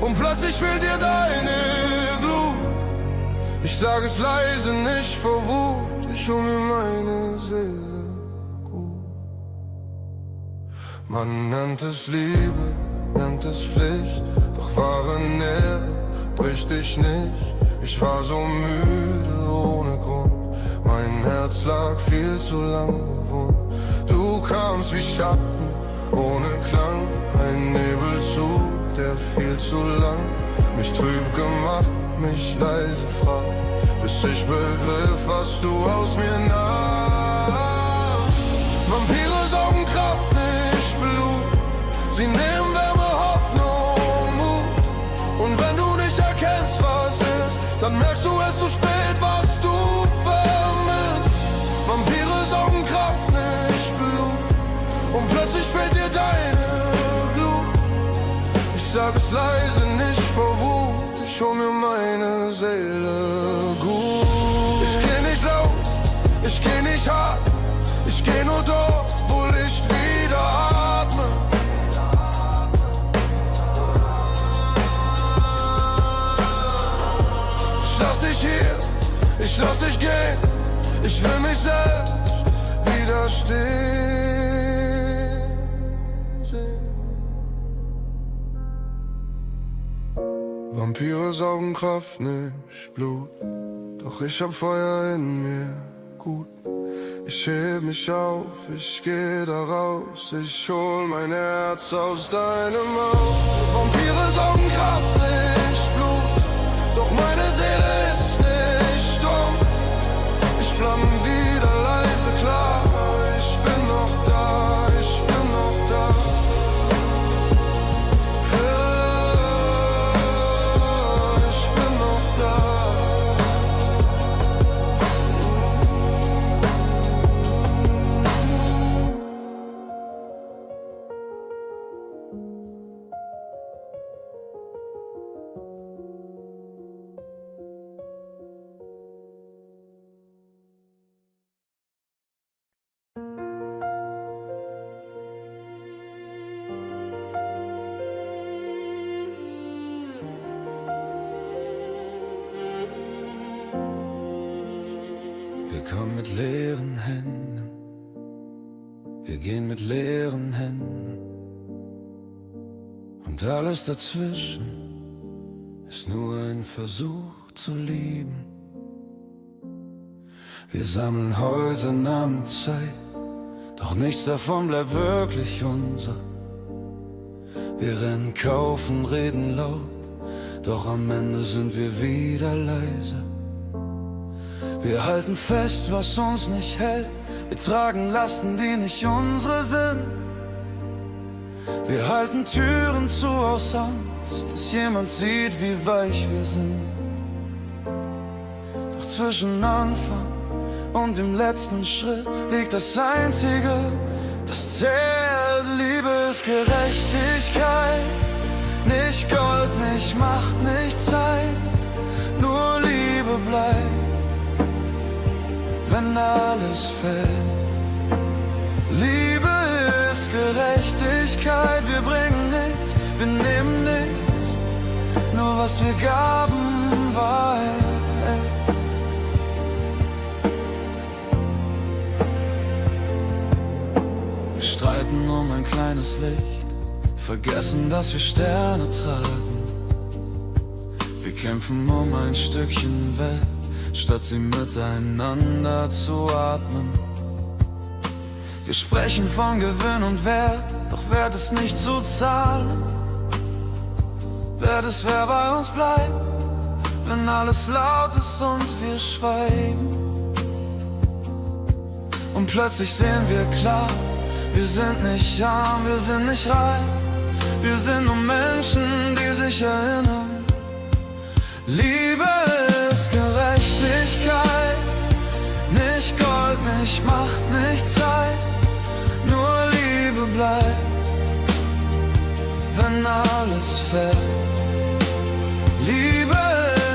und plötzlich fehlt dir deine Glut. Ich sag es leise, nicht vor Wut, ich hol mir meine Seele gut. Man nennt es Liebe, nennt es Pflicht, doch wahre Nähe bricht dich nicht. Ich war so müde ohne Grund, mein Herz lag viel zu lange wund. Du kamst wie Schatten ohne Klang, ein Nebelzug, der viel zu lang mich trüb gemacht, mich leise fragt, bis ich begriff, was du aus mir nahmst. Vampire saugen Kraft, nicht Blut, sie nehmen Wärme, Hoffnung, Mut. Und wenn du nicht erkennst, was ist, dann merkst du es zu spät, was du vermisst. Vampire saugen Kraft, nicht Blut, und plötzlich fehlt dir deine Glut. Ich sag es leise, nicht vor Wut, ich hol mir meine Seele gut. Ich geh nicht laut, ich geh nicht hart, ich geh nur dort, wo Licht wieder atme. Ich lass dich hier, ich lass dich gehen, ich will mich selbst widerstehen sehen. Vampire saugen Kraft, nicht Blut, doch ich hab Feuer in mir, gut. Ich heb mich auf, ich geh da raus, ich hol mein Herz aus deinem Maul. Vampire saugen Kraft, nicht Blut, doch meine Seele ist nicht stumm. Ich flamme wieder leise klar, ich bin noch da, ich bin noch da. Ich bin noch da. Wir kommen mit leeren Händen, wir gehen mit leeren Händen, und alles dazwischen ist nur ein Versuch zu lieben. Wir sammeln Häuser namens Zeit, doch nichts davon bleibt wirklich unser. Wir rennen, kaufen, reden laut, doch am Ende sind wir wieder leise. Wir halten fest, was uns nicht hält, wir tragen Lasten, die nicht unsere sind. Wir halten Türen zu aus Angst, dass jemand sieht, wie weich wir sind. Doch zwischen Anfang und dem letzten Schritt liegt das Einzige, das zählt. Liebe ist Gerechtigkeit, nicht Gold, nicht Macht, nicht Zeit, nur Liebe bleibt, wenn alles fällt. Liebe ist Gerechtigkeit, wir bringen nichts, wir nehmen nichts, nur was wir gaben war echt. Wir streiten um ein kleines Licht, vergessen, dass wir Sterne tragen. Wir kämpfen um ein Stückchen Welt, statt sie miteinander zu atmen. Wir sprechen von Gewinn und Wert, doch Wert ist nicht zu zahlen. Wert ist, wer bei uns bleibt, wenn alles laut ist und wir schweigen. Und plötzlich sehen wir klar, wir sind nicht arm, wir sind nicht reich, wir sind nur Menschen, die sich erinnern. Liebe ist Gerechtigkeit, nicht Gold, nicht Macht, nicht Zeit, nur Liebe bleibt, wenn alles fällt. Liebe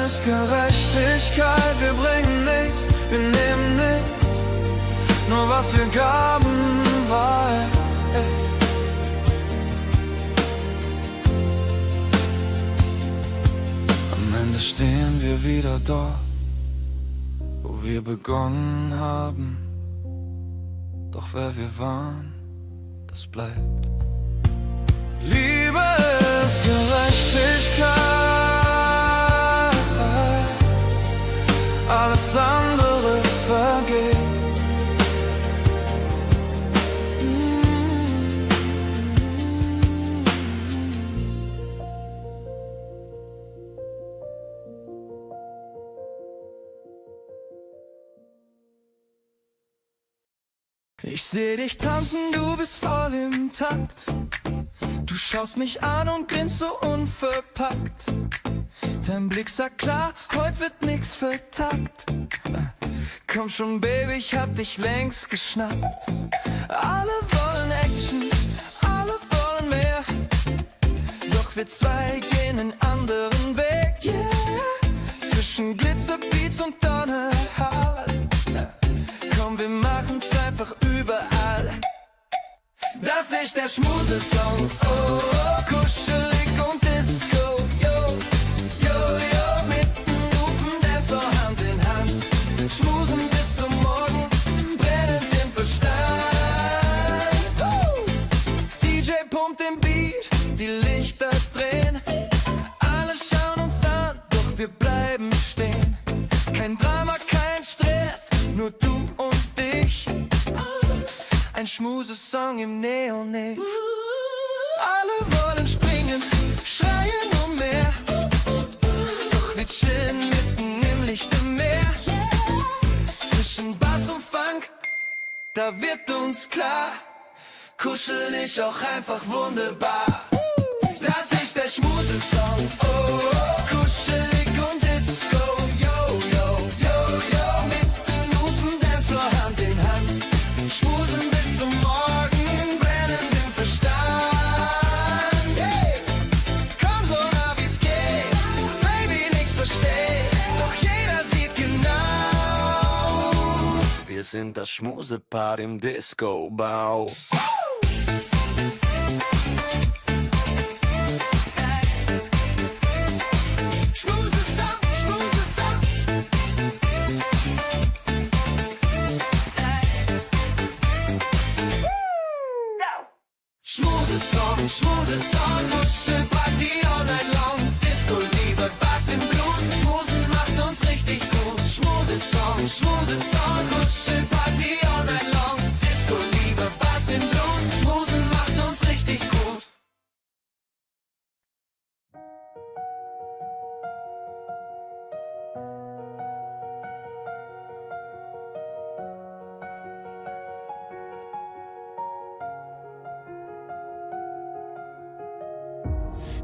ist Gerechtigkeit, wir bringen nichts, wir nehmen nichts, nur was wir gaben war echt. stehen wir wieder dort, wo wir begonnen haben. Doch wer wir waren, das bleibt. Liebe ist Gerechtigkeit, alles andere vergeht. Ich seh dich tanzen, du bist voll im Takt. Du schaust mich an und grinst so unverpackt. Dein Blick sagt klar, heute wird nix vertagt. Komm schon, Baby, ich hab dich längst geschnappt. Alle wollen Action, alle wollen mehr. Doch wir zwei gehen einen anderen Weg, yeah. Zwischen Glitzerbeats und Donnerhall. Komm, wir machen's einfach überall. Das ist der Schmusesong, oh, oh, kuschelig und Disco, yo, yo, yo, mitten auf dem Dancefloor Hand in Hand. Schmusen bis zum Morgen, brennend im Verstand. DJ pumpt den Beat, die Lichter drehen. Alle schauen uns an, doch wir bleiben stehen. Kein Drama, kein Stress, nur du und ich. Ein Schmusesong im Neonlicht. Alle wollen springen, schreien um mehr. Doch wir chillen mitten im lichten Meer. Zwischen Bass und Funk, da wird uns klar, kuscheln ist auch einfach wunderbar. Das ist der Schmusesong, oh, oh, kuschelig und Disco, yo, yo, yo, yo, mitten auf dem Dancefloor Hand in Hand. Schmusen bis zum Morgen, brennend im Verstand. Hey. Komm so nah wie's geht, Baby, nix versteht, doch jeder sieht genau. Wir sind das Schmusepaar im Disco-Bau. Schmusesong, Schmusesong, Kuschelparty all night long. Disco-Liebe, Bass im Blut, Schmusen macht uns richtig gut. Schmusesong, Schmusesong, Kuschelparty all night long. Disco-Liebe, Bass im Blut, Schmusen macht uns richtig gut.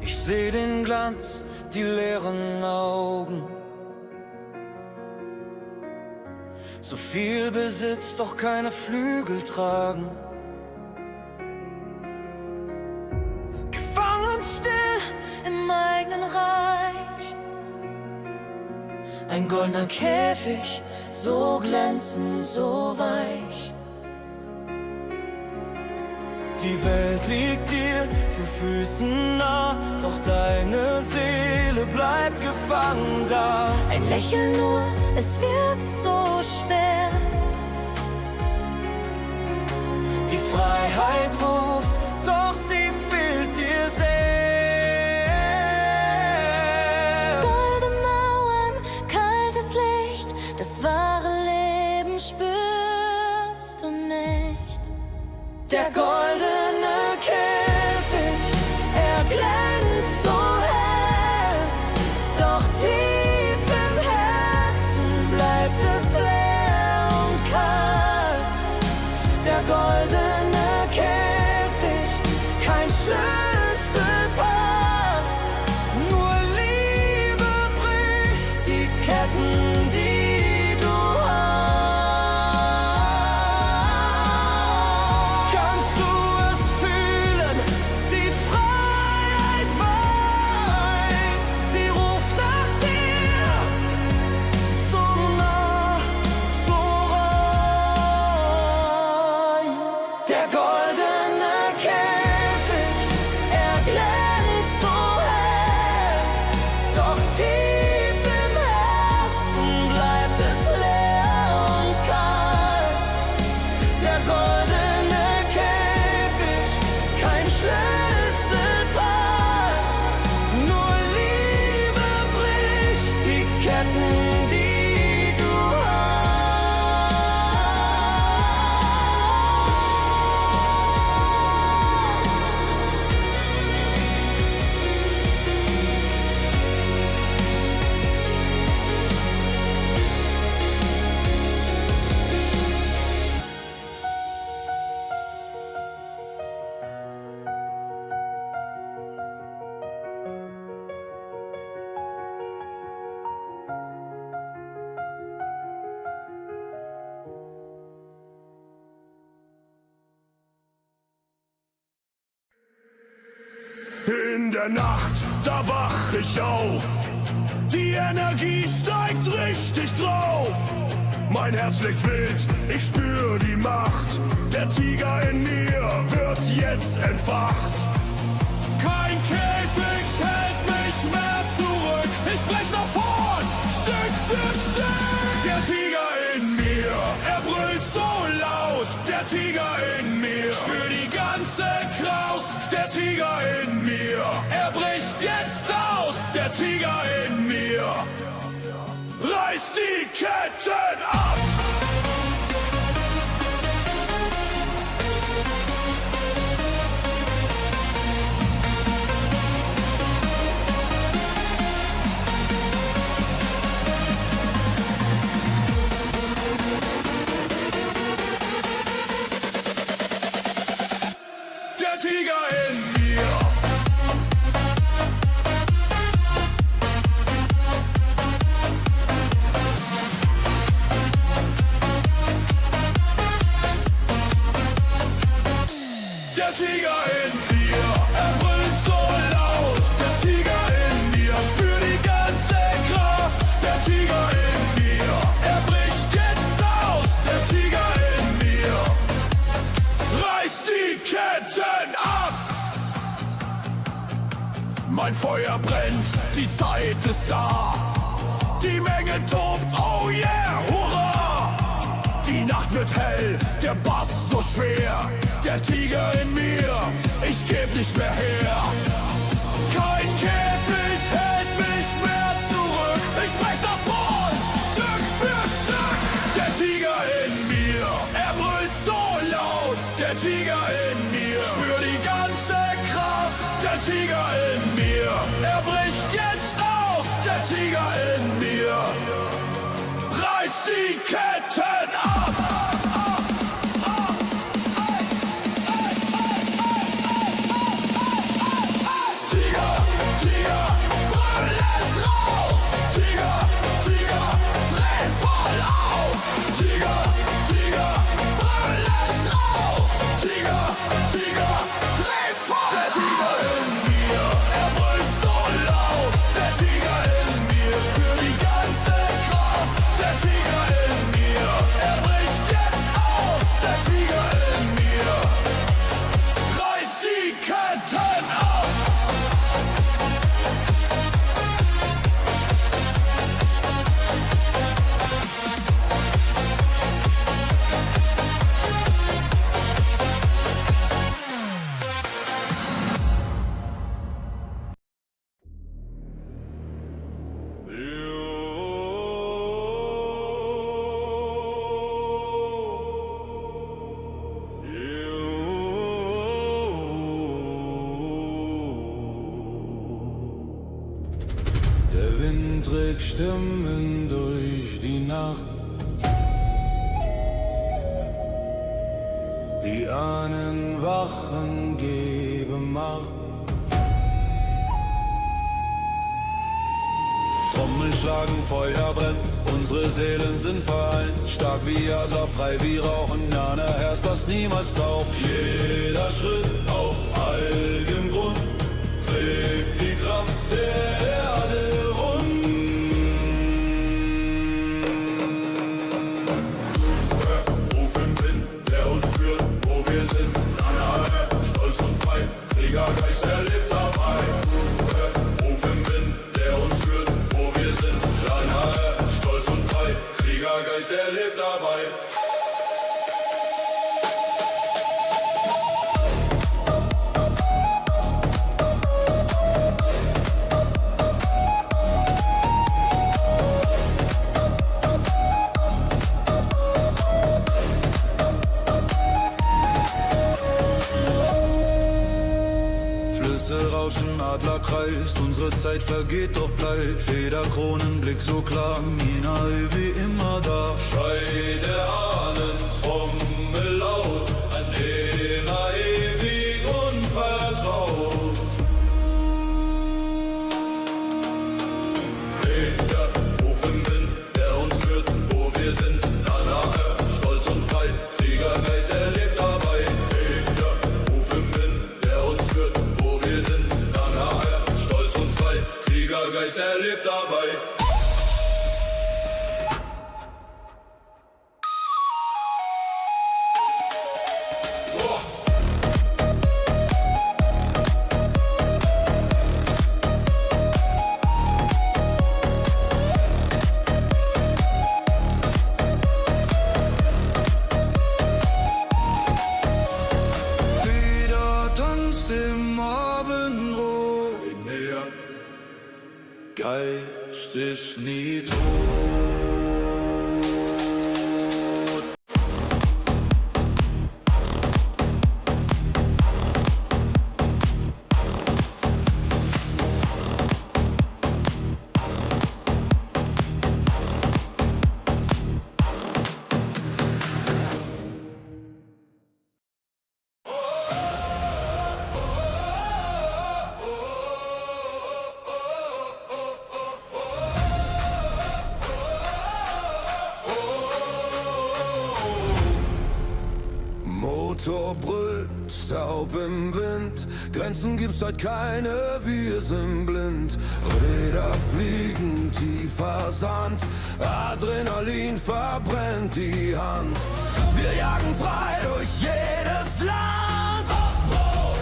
Ich seh den Glanz, die leeren Augen. So viel Besitz, doch keine Flügel tragen. Gefangen still im eigenen Reich. Ein goldener Käfig, so glänzend, so weich. Die Welt liegt dir zu Füßen nah, doch deine Seele bleibt gefangen da. Ein Lächeln nur, es wirkt so schwer. Die Freiheit ruft, doch sie fehlt dir sehr. Goldene Mauern, kaltes Licht, das wahre Leben spürst du nicht. Der goldene Käfig, er glänzt so hell, doch tief im Herzen bleibt es leer und kalt. Der goldene Käfig. der Nacht, da wach ich auf. Die Energie steigt richtig drauf. Mein Herz schlägt wild, ich spür die Macht. Der Tiger in mir wird jetzt entfacht. Kein Käfig hält mich mehr zurück. Ich brech nach vorn, Stück für Stück. Der Tiger in mir, er brüllt so laut. Der Tiger in mir, spür die ganze Kraft. Der Tiger in mir, er bricht jetzt aus. Der Tiger in mir, reißt die Ketten ab. Der Tiger in mir. Der Tiger in mir, er brüllt so laut. Der Tiger in mir, spür die ganze Kraft. Der Tiger in mir, er bricht jetzt aus. Der Tiger in mir, reißt die Ketten ab. Mein Feuer brennt, die Zeit ist da. Die Menge tobt, oh yeah, hurra! Die Nacht wird hell, der Bass so schwer. Der Tiger in mir, ich geb nicht mehr her. Kein Käfig hält mich mehr zurück. Ich brech nach vorn, Stück für Stück. Der Tiger in mir, er brüllt so laut. Der Tiger in mir, spür die ganze Kraft. Der Tiger in mir, er bricht jetzt aus. Der Tiger in mir, reißt die Ketten ab. Der Wind trägt Stimmen durch die Nacht. Die Ahnen wachen, geben Macht. Trommeln schlagen, Feuer brennt, unsere Seelen sind vereint. Stark wie Adler, frei wie Rauchen, ja, ne Herz, das niemals taucht. Jeder Schritt auf heilgem Grund trägt die Kraft der Erde rund. Ruf im Wind, der uns führt, wo wir sind. Stolz und frei, Kriegergeist, der lebt dabei. Ruf im Wind, der uns führt, wo wir sind. Stolz und frei, Kriegergeist, der lebt dabei. Flüsse rauschen, Adler kreist, unsere Zeit vergeht, doch bleibt Federkronenblick so klar, nahe wie immer da. Schrei der Ahnen, Trommel laut, ein Ära ewig unvertraut. Ruf im Wind, der uns führt, wo wir sind. Stolz und frei, Kriegergeist, er lebt dabei. Ruf im Wind, der uns führt, wo wir sind. Scheiß erlebt dabei. Geist ist nie tot. Motor brüllt, Staub im Wind, Grenzen gibt's heute keine, wir sind blind. Räder fliegen, tiefer Sand, Adrenalin verbrennt die Hand. Wir jagen frei durch jedes Land.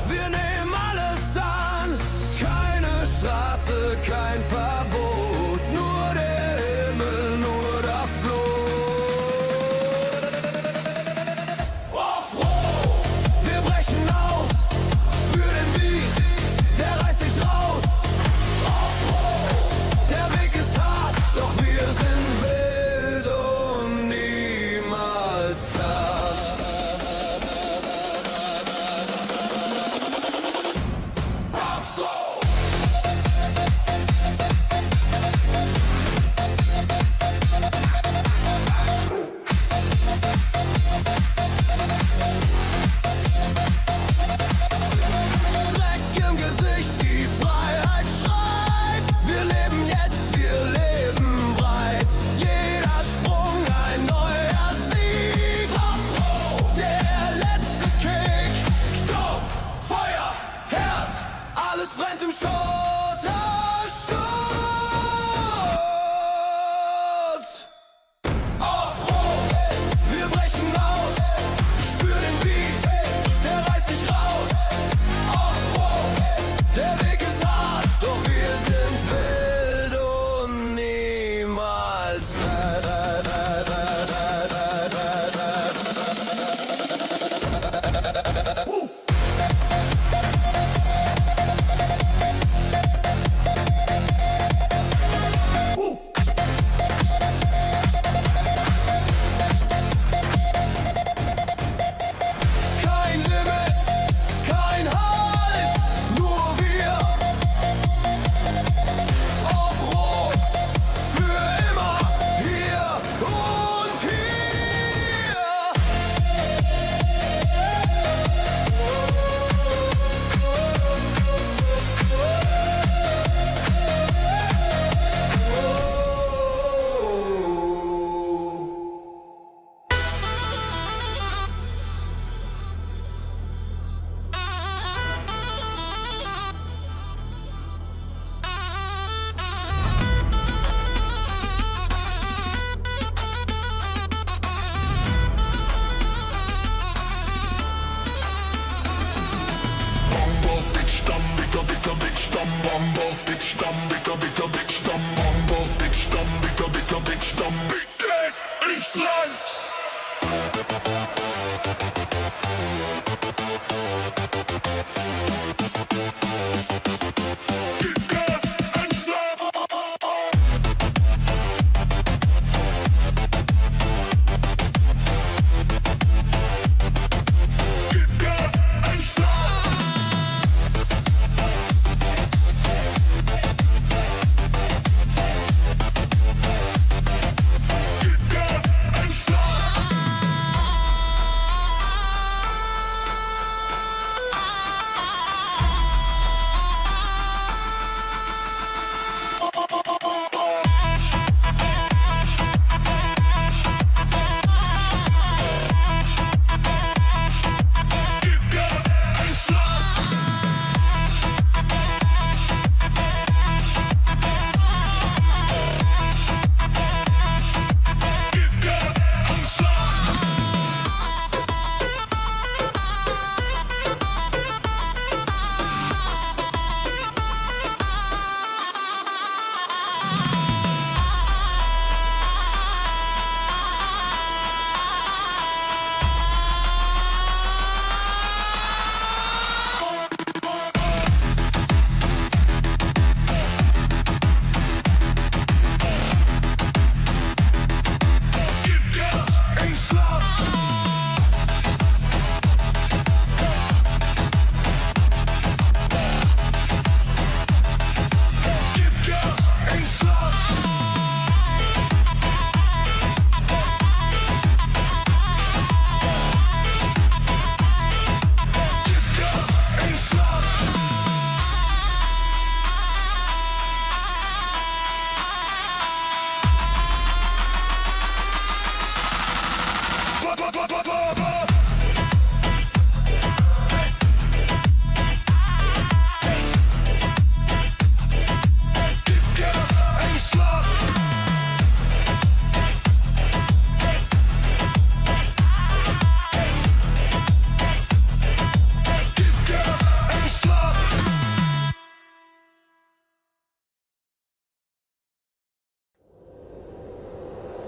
Wir nehmen alles an, keine Straße, kein Verbot, nur der Himmel, nur das Lot.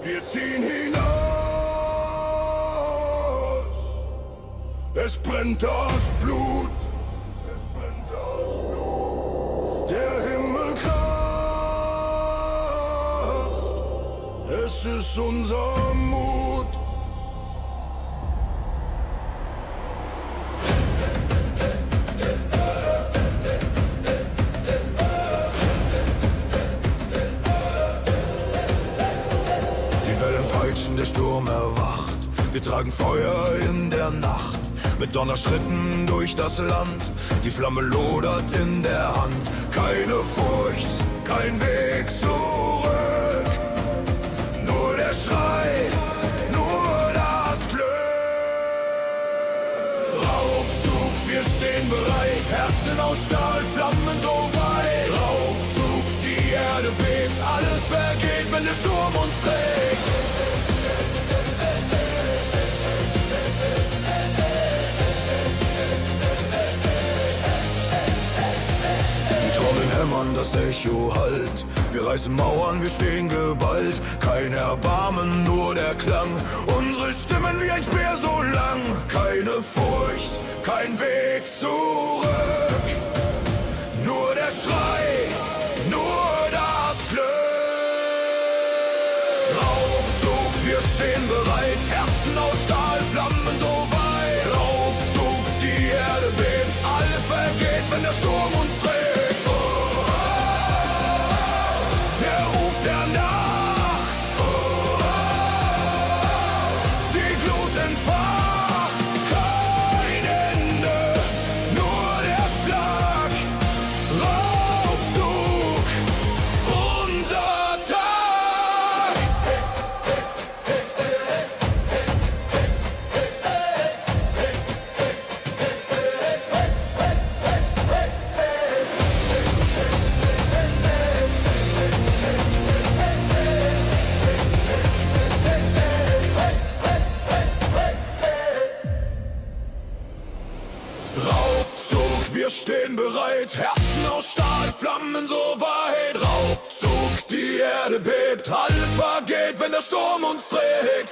Wir ziehen hinaus, es brennt das Blut, der Himmel kracht, es ist unser Mut. Der Sturm erwacht, wir tragen Feuer in der Nacht, mit Donnerschritten durch das Land, die Flamme lodert in der Hand. Keine Furcht, kein Weg zurück, nur der Schrei, nur das Glück. Raubzug, wir stehen bereit, Herzen aus Stahl, Flammen so weit. Raubzug, die Erde bebt, alles vergeht, wenn der Sturm uns trägt. Hämmern, das Echo hallt. Wir reißen Mauern, wir stehen geballt. Kein Erbarmen, nur der Klang. Unsere Stimmen wie ein Speer so lang. Keine Furcht, kein Weg zurück. Nur der Schrei, nur das Glück. Raubzug, wir stehen bereit. Herzen aus Stahl, Flammen so weit. Raubzug, die Erde bebt. Alles vergeht, wenn der Sturm uns trägt. Wir stehen bereit, Herzen aus Stahl, Flammen so weit. Raubzug, die Erde bebt, alles vergeht, wenn der Sturm uns trägt.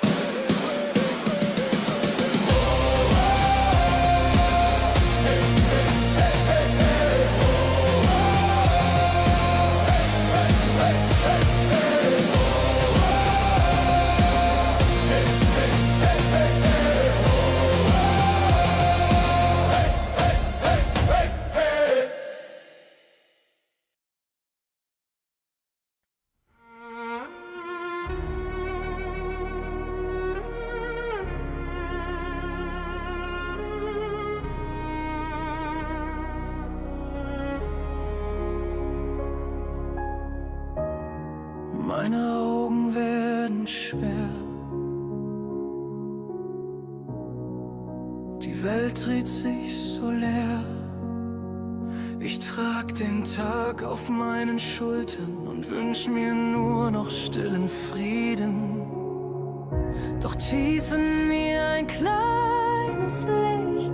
Meine Augen werden schwer. Die Welt dreht sich so leer. Ich trag den Tag auf meinen Schultern und wünsch mir nur noch stillen Frieden. Doch tief in mir ein kleines Licht,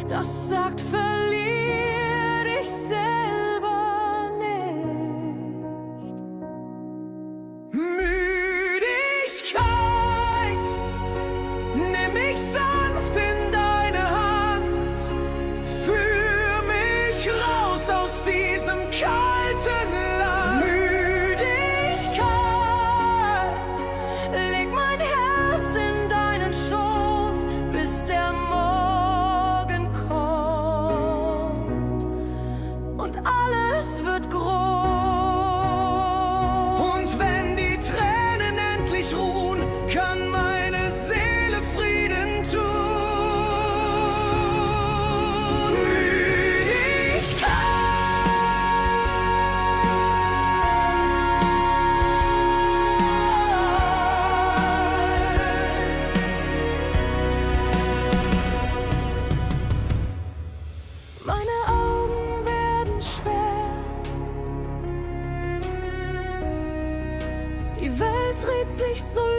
das sagt, verlier dich selber nicht. Müdigkeit, nimm mich sanft in deine Hand, führ mich raus aus diesem kalten Land. Müdigkeit, leg mein Herz in deinen Schoß, bis der Morgen kommt und alles wird groß. Und wenn die Tränen endlich ruhen, kann meine Seele Frieden tun. Meine Augen werden schwer. Die Welt dreht sich so leer.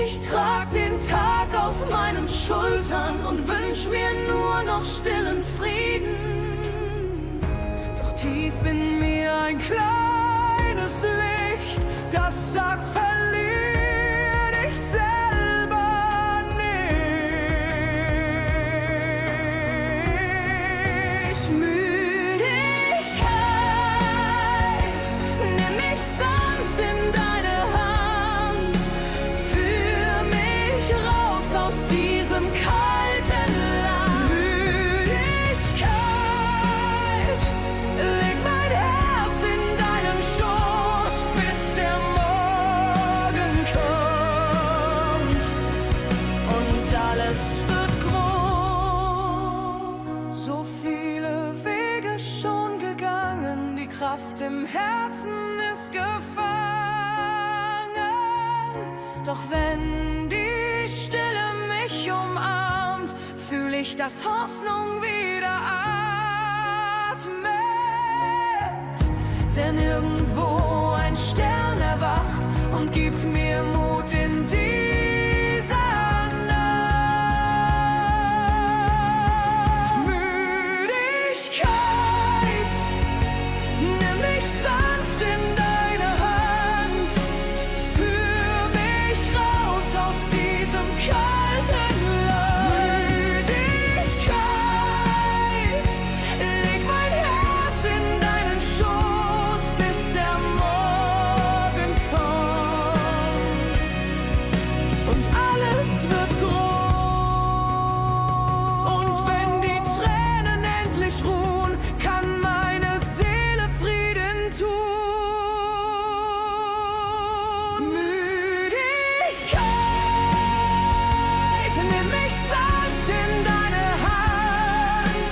Ich trag den Tag auf meinen Schultern und wünsch mir nur noch stillen Frieden. Doch tief in mir ein kleines Licht, das sagt, verlier dich selber nicht. Müdigkeit, nimm mich sanft in deine Hand, führ mich raus aus diesem kalten Land. Müdigkeit, leg mein Herz in deinen Schoß, bis der Morgen kommt und alles wird groß. So viele Wege schon gegangen, die Kraft im Herzen ist gefangen. Doch wenn die Stille mich umarmt, fühl ich, dass Hoffnung wieder atmet. Denn irgendwo ein Stern erwacht und gibt mir Mut in dieser Nacht. Müdigkeit, nimm mich sanft in deine Hand, führ mich raus aus diesem kalten Land. Müdigkeit, leg mein Herz in deinen Schoß, bis der Morgen kommt und alles wird groß. Und wenn die Tränen endlich ruhen, kann meine Seele Frieden tun. Müdigkeit, nimm mich sanft in deine Hand,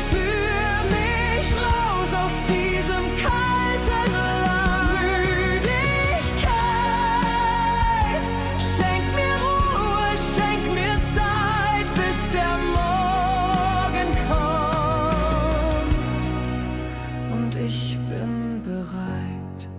führ mich raus aus diesem kalten Land. Müdigkeit, schenk mir Ruhe, schenk mir Zeit, bis der Morgen kommt und ich bin bereit.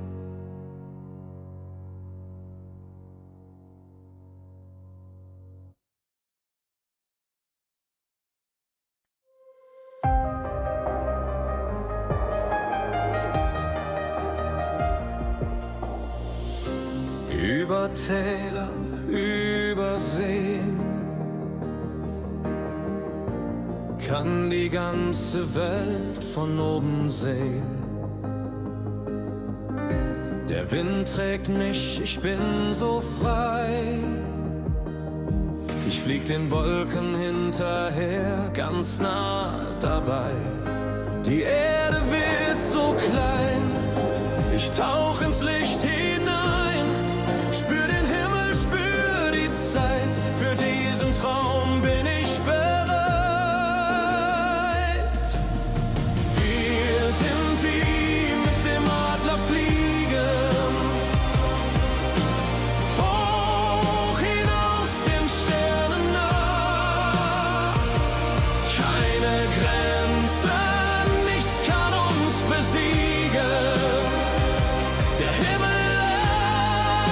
Über Täler, über Seen kann die ganze Welt von oben sehen. Der Wind trägt mich, ich bin so frei. Ich flieg den Wolken hinterher, ganz nah dabei. Die Erde wird so klein, ich tauch ins Licht hinein. Spür den Himmel, spür die Zeit, für diesen Traum bin ich bereit. Wir sind die mit dem Adler fliegen, hoch hinaus den Sternen nah. Keine Grenzen, nichts kann uns besiegen. Der Himmel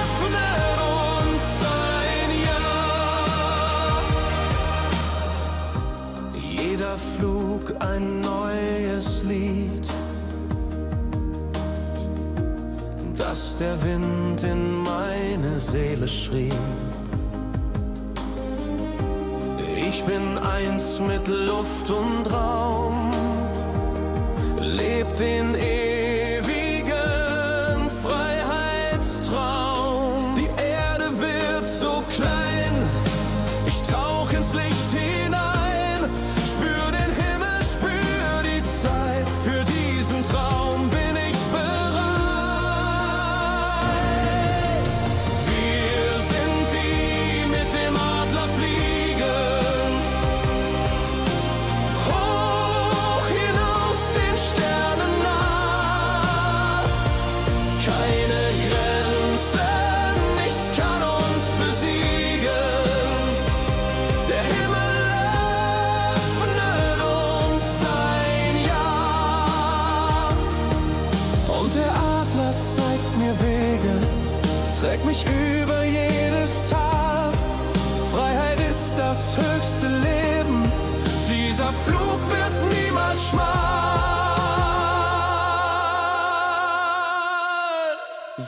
öffnet uns ein Ja. Jeder Flug ein neues Lied, das der Wind in meine Seele schrieb. Ich bin eins mit Luft und Raum, leb den ewigen Freiheitstraum. Die Erde wird so klein, ich tauch ins Licht hinein. Spür den Himmel, spür die Zeit, für diesen Traum bin ich bereit. Wir sind die mit dem Adler fliegen, hoch hinaus den Sternen nah. Keine Grenzen, nichts kann uns besiegen. Der Himmel öffnet uns ein Ja. Und der Adler zeigt mir Wege, trägt mich über jedes Tal. Freiheit ist das höchste Leben, dieser Flug wird niemals schmal.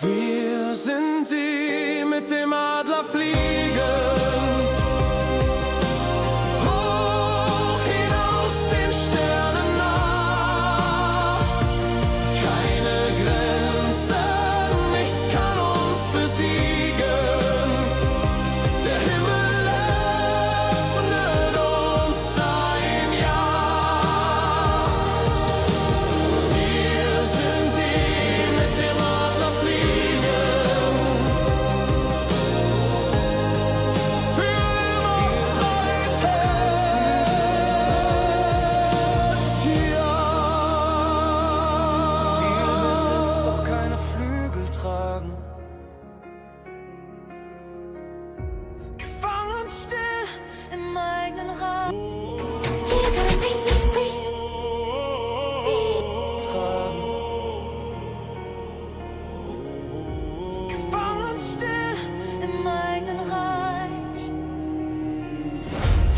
Wir Wir sind die mit dem Adler fliegen. Hoch hinaus den Sternen nah. Keine Grenzen, nichts kann uns besiegen. Der Himmel öffnet uns ein Ja. Wir sind die mit dem Adler fliegen. Für immer Viele doch keine Flügel tragen. Gefangen still im eigenen Raum. Gefangen still im eigenen Reich.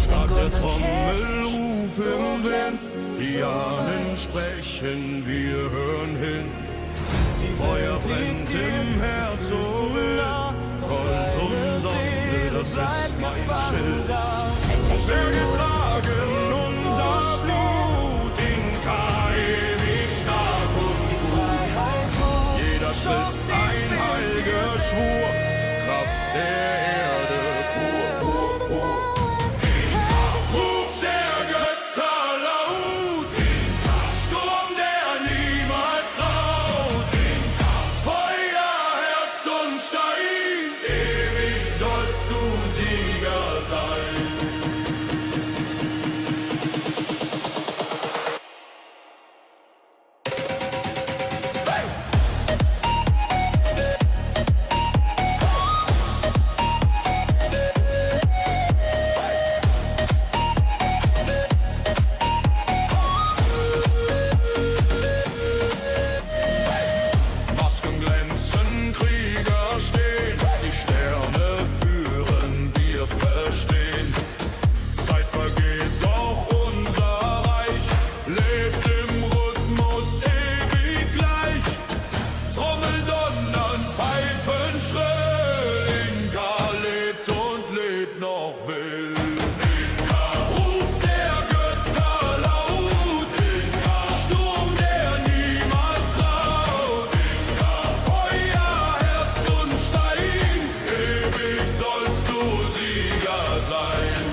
Statt der Trommelruf im Wind, die Ahnen sprechen, wir hören hin. Die Feuer brennt im Herz so wild, Gold und Sonne, das ist mein Schild. Wir getragen unser Blut in ewig stark und gut. Jeder Schritt ein heiliger Schwur, Kraft der Erde pur. Ruf der Götter laut, Sturm, der niemals traut. Feuer, Herz und Stein, ewig sollst du Sieger sein. Masken glänzen, Krieger stehen, die Sterne führen, wir verstehen. Zeit vergeht, doch unser Reich lebt im Rhythmus ewig gleich. Trommeln, donnern, Pfeifen schrill, Inka lebt und lebt noch will. Inka, Ruf der Götter laut, Inka, Sturm, der niemals traut. Inka, Feuer, Herz und Stein, ewig sollst du Sieger sein.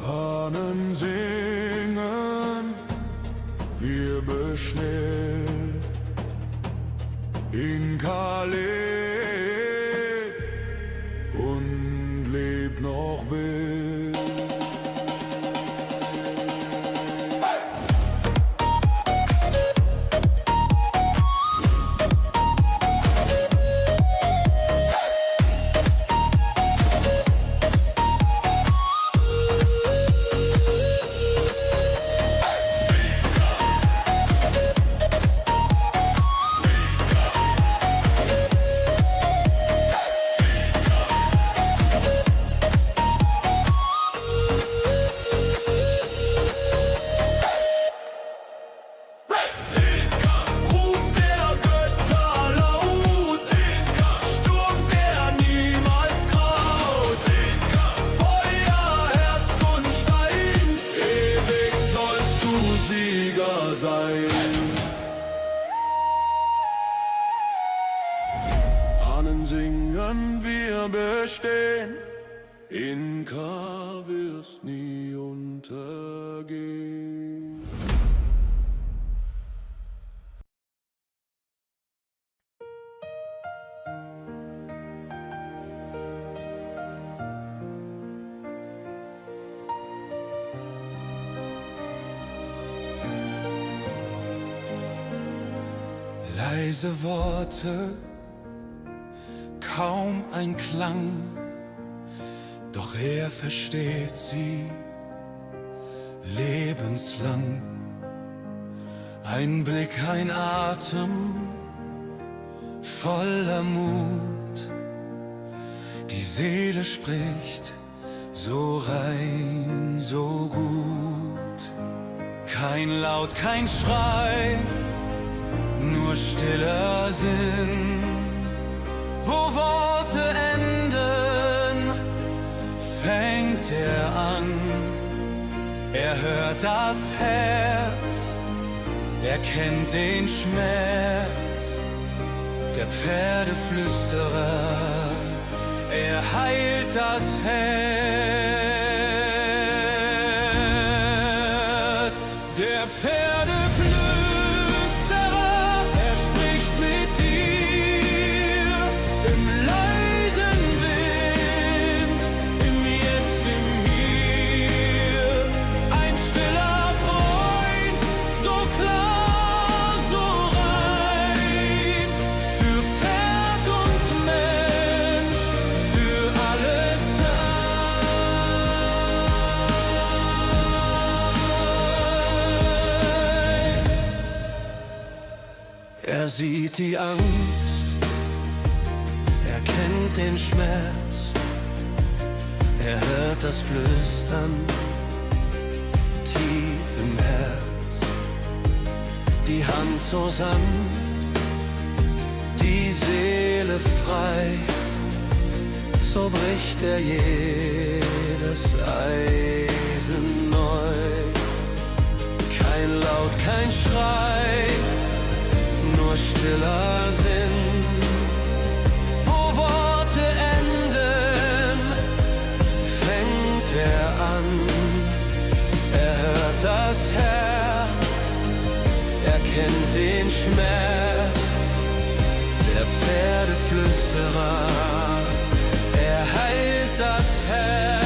Ahnen singen, wir beschnellen. Inka lebt und lebt noch wild. Ruf der Götter laut, Inka, Sturm, der niemals graut. Inka, Feuer, Herz und Stein, ewig sollst du Sieger sein. Ahnen singen, wir bestehen, Inka wirst nie untergehen. Leise Worte, kaum ein Klang, doch er versteht sie lebenslang. Ein Blick, ein Atem, voller Mut. Die Seele spricht so rein, so gut. Kein Laut, kein Schrei, nur stiller Sinn. Wo Worte enden, fängt er an. Er hört das Herz, er kennt den Schmerz. Der Pferdeflüsterer, er heilt das Herz. Der Pferdeflüsterer, er spricht mit dir im leisen Wind, im Jetzt, im Hier. Ein stiller Freund, so klar, so rein, für Pferd und Mensch, für alle Zeit. Er sieht die Angst, er kennt den Schmerz, er hört das Flüstern tief im Herz. Die Hand so sanft, die Seele frei, so bricht er jedes Eisen neu. Kein Laut, kein Schrei, nur stiller Sinn. Wo Worte enden, fängt er an. Er hört das Herz, er kennt den Schmerz. Der Pferdeflüsterer, er heilt das Herz.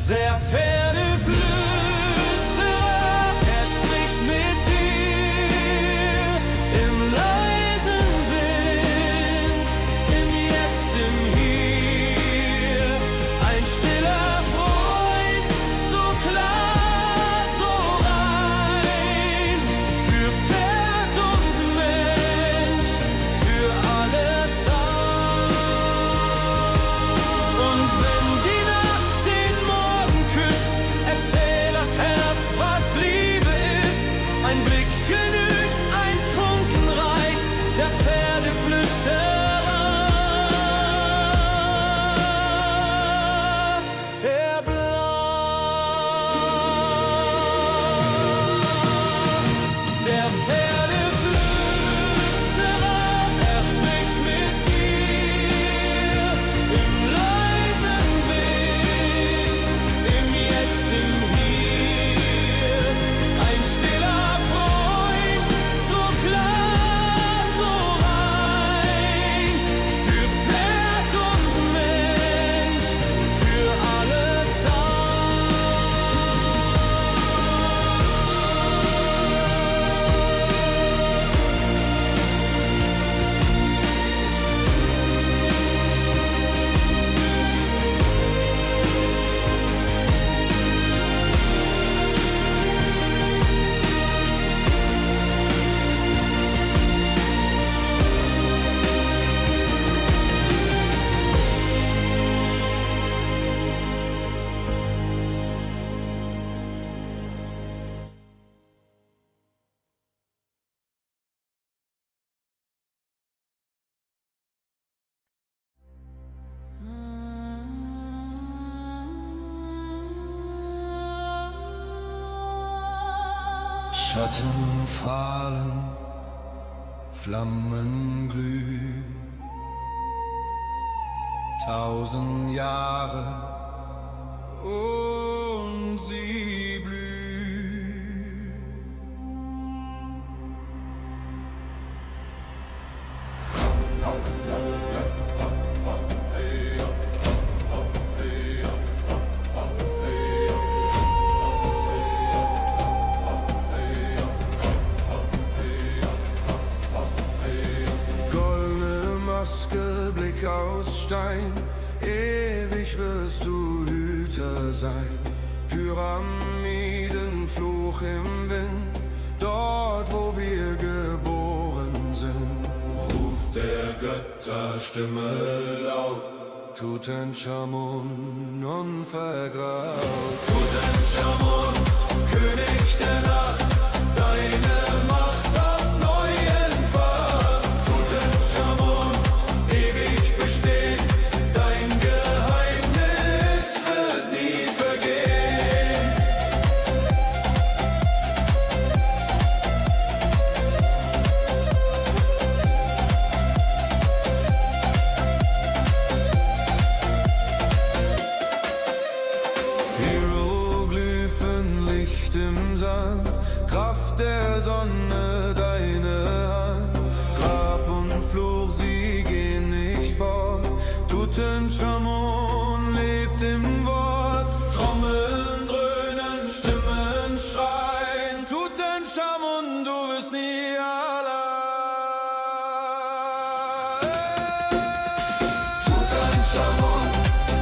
Der Pferdeflüsterer, er spricht mit dir im leisen Wind, im Jetzt, im Hier. Ein stiller Freund, so klar, so rein, für Pferd und Mensch, für alle Zeit. Und wenn die Nacht den Morgen küsst, erzähl das Herz, was Liebe ist. Ein Blick genügt, ein Funken reicht, der Pferdeflüsterer, er bleibt. Der Pferdeflüsterer, er spricht mit dir im leisen Wind, im Jetzt, im Hier. Ein stiller Freund, so klar, so rein, für Pferd und Mensch, für alle Schatten fallen, Flammen glühen, 1000 Jahre und sie blühen. Goldene Maske, Blick aus Stein, ewig wirst du Hüter sein. Pyramidenfluch im Wind, dort wo wir geboren sind. Ruft der Götterstimme laut, Tutanchamun unvergraut. Tutanchamun, König der Nacht, deine Macht hat neu entfacht. Tutanchamun, ewig bestehen, dein Geheimnis wird nie vergehen. Hieroglyphen, Licht im Sand, Kraft der Sonne, deine Hand. Grab und Fluch, sie gehen nicht fort. Tutanchamun lebt im Wort. Trommeln dröhnen, Stimmen schreien. Tutanchamun, du wirst nie allein. Tutanchamun,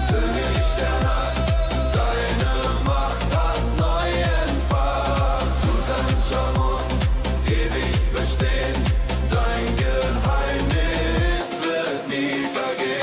König der Nacht, deine Macht hat neu entfacht. Tutanchamun, ewig bestehen, dein Geheimnis wird nie vergehen.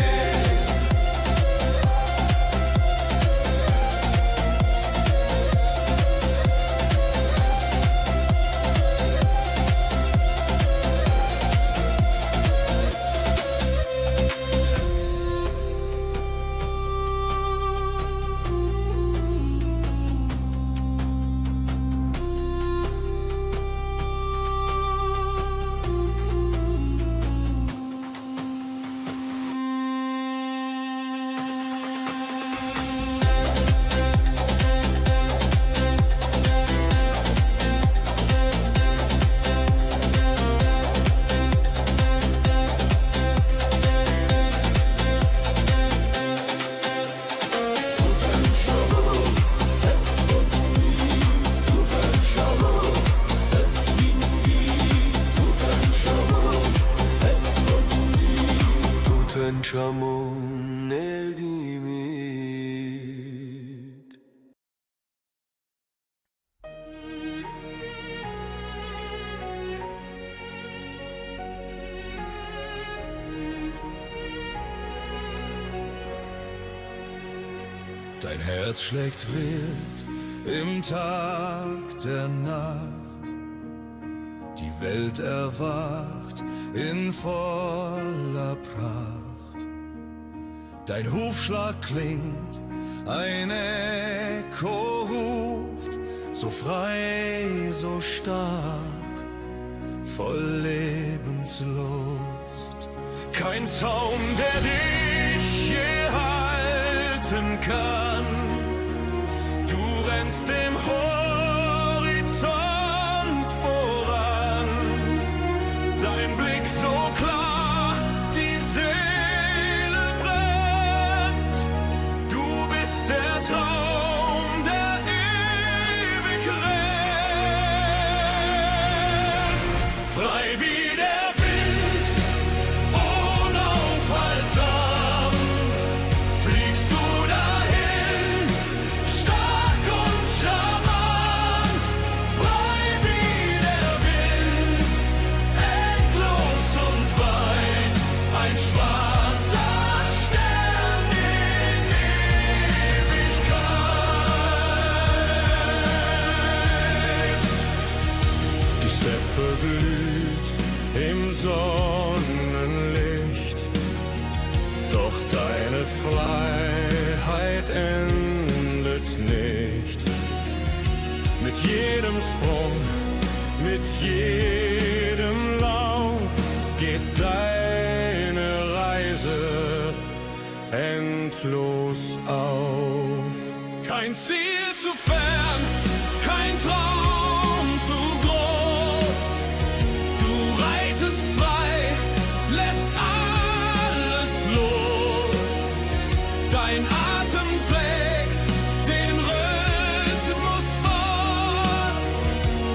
Tutanchamun Eldimit. Dein Herz schlägt wild im Tag der Nacht. Die Welt erwacht in voller Pracht. Dein Hufschlag klingt, ein Echo ruft, so frei, so stark, voll Lebenslust. Kein Zaum, der dich je halten kann. Du rennst dem Horizont voran. Dein Blick so klar, die Seele brennt. Du bist der Traum, der ewig rennt. Frei wie der Wind, unaufhaltsam, fliegst du dahin, stark und charmant. Frei wie der Wind, endlos und weit, ein schwarzer Stern in Ewigkeit. Die Steppe glüht im Sonnenlicht, doch deine Freiheit endet nicht. Mit jedem Sprung, mit jedem Lauf geht deine Reise endlos auf. Kein Ziel zu fern, kein Traum zu groß. Du reitest frei, lässt alles los. Dein Atem trägt den Rhythmus fort.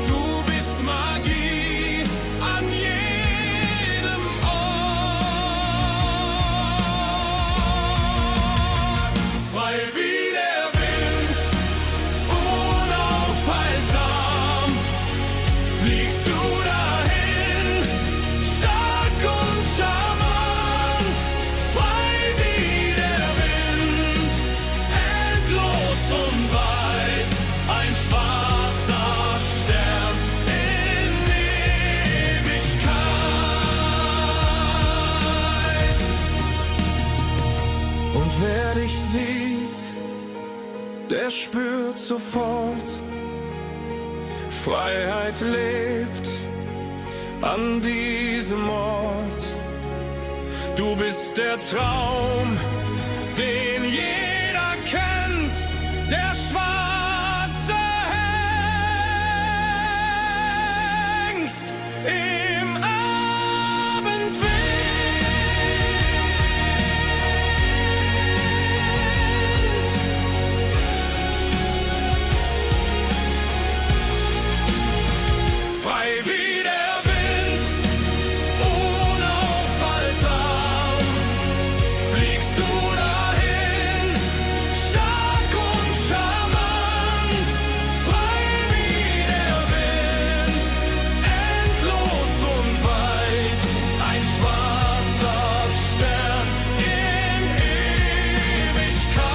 Du bist Magie an jedem Ort. Frei wie der Wind, unaufhaltsam, fliegst du dahin, stark und charmant. Frei wie der Und wer dich sieht, der spürt sofort, Freiheit lebt an diesem Ort. Du bist der Traum, den jeder kennt, der schwarze Hengst im Abendwind. Frei wie der Wind, unaufhaltsam, fliegst du dahin, stark und charmant. Frei wie der Wind, endlos und weit, ein schwarzer Stern in Ewigkeit.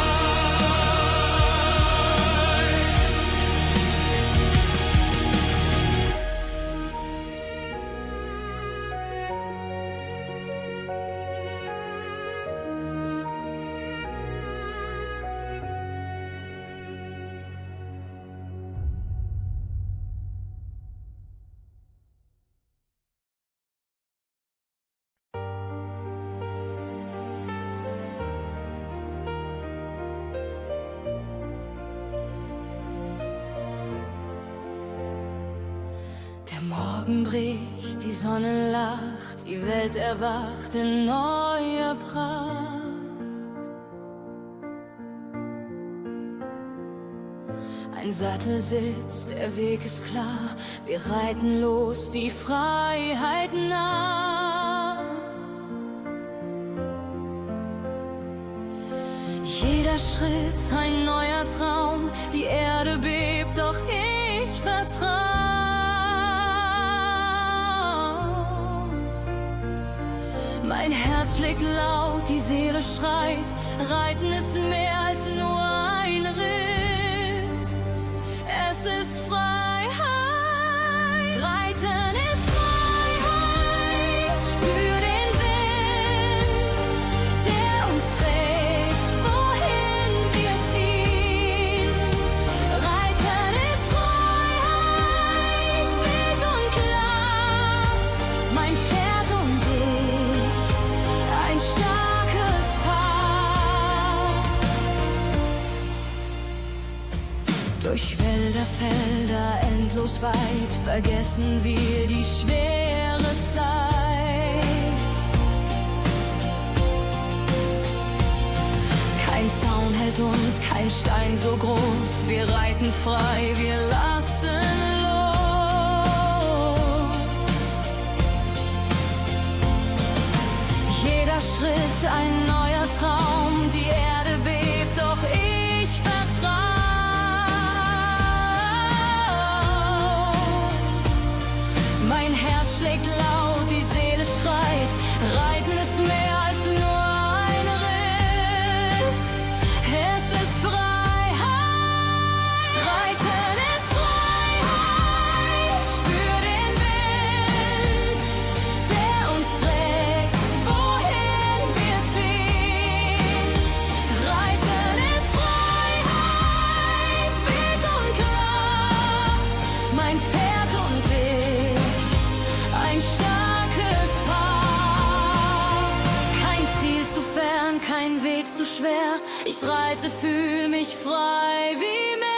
Der Morgen bricht, die Sonne lacht, die Welt erwacht in neuer Pracht. Ein Sattel sitzt, der Weg ist klar, wir reiten los, die Freiheit nah. Jeder Schritt ein neuer Traum, die Erde bebt, doch ich vertrau. Mein Herz schlägt laut, die Seele schreit, Reiten ist mehr als nur ein Ritt. Es ist Freiheit, Reiten ist Freiheit. Spür den Wind, der uns trägt, wohin wir ziehen. Reiten ist Freiheit, wild und klar, mein Pferd und ich, ein starkes Paar. Durch Wälder, Felder, endlos weit, vergessen wir die schwere Zeit. Kein Zaun hält uns, kein Stein so groß, wir reiten frei, wir lassen los. Jeder Schritt ein neuer Traum, die Erde bebt, doch ich vertrau. Mein Herz schlägt laut, die Seele schreit, Reiten ist mehr als nur ein Ritt. Es ist Freiheit, Reiten ist Freiheit. Spür den Wind, der uns trägt, wohin wir ziehen. Reiten ist Freiheit, wild und klar, mein Pferd und ich, ein starkes Paar. Kein Ziel zu fern, kein Weg zu schwer, ich reite, fühl mich frei wie mehr.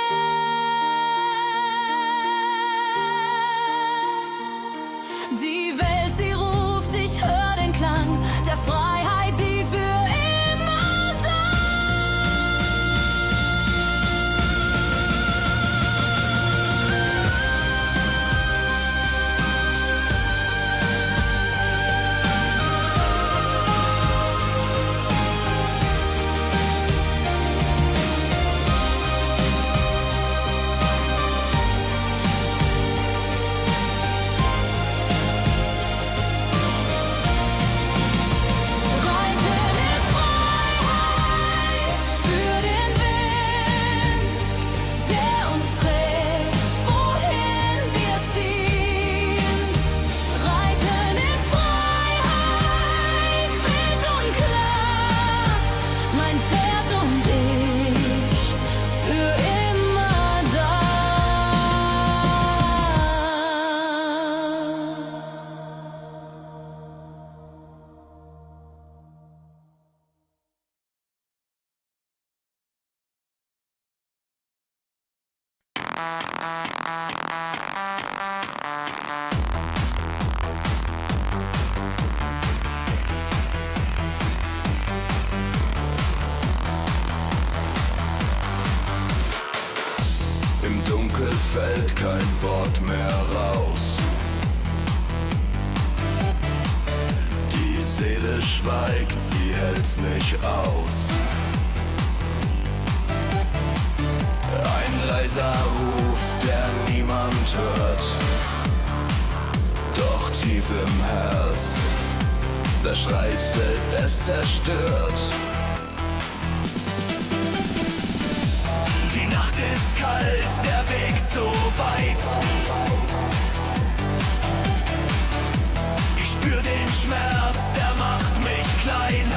Die Welt, sie ruft, ich hör den Klang der Freiheit, die für immer sein. Im Dunkel fällt kein Wort mehr raus. Die Seele schweigt, sie hält's nicht aus. Ein leiser Ruf, der niemand hört. Doch tief im Herz, da schreit es zerstört. Die Nacht ist kalt, der Weg so weit. Ich spür den Schmerz, er macht mich klein.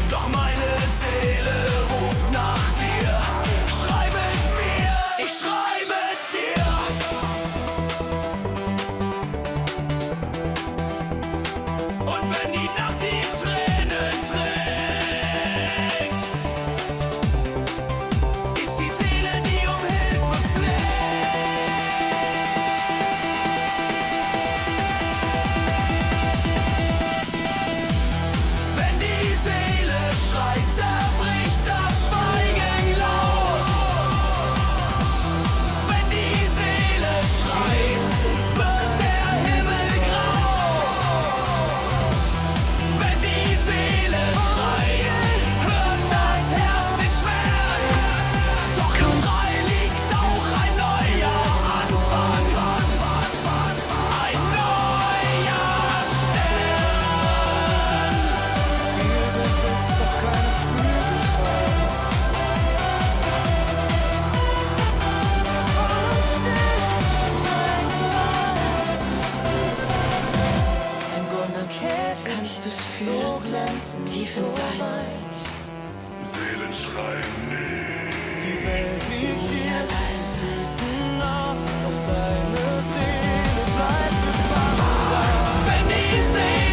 Doch meine Seele ruft nach dir. Schrei mit mir, ich schrei mit dir. Und wenn die Nacht die Tränen trägt, ist die Seele, die um Hilfe fleht. Wenn die Seele schreit, zerbricht das Schweigen laut. Wenn die Seele schreit, wird der Himmel grau. Wenn die Seele schreit, hört das Herz den Schmerz. Doch im Schrei liegt auch ein neuer Anfang. Ein neuer Stern. Ein goldener Käfig, kannst du's fühlen? Tief im Sein. Seelen schreien nie. Die Welt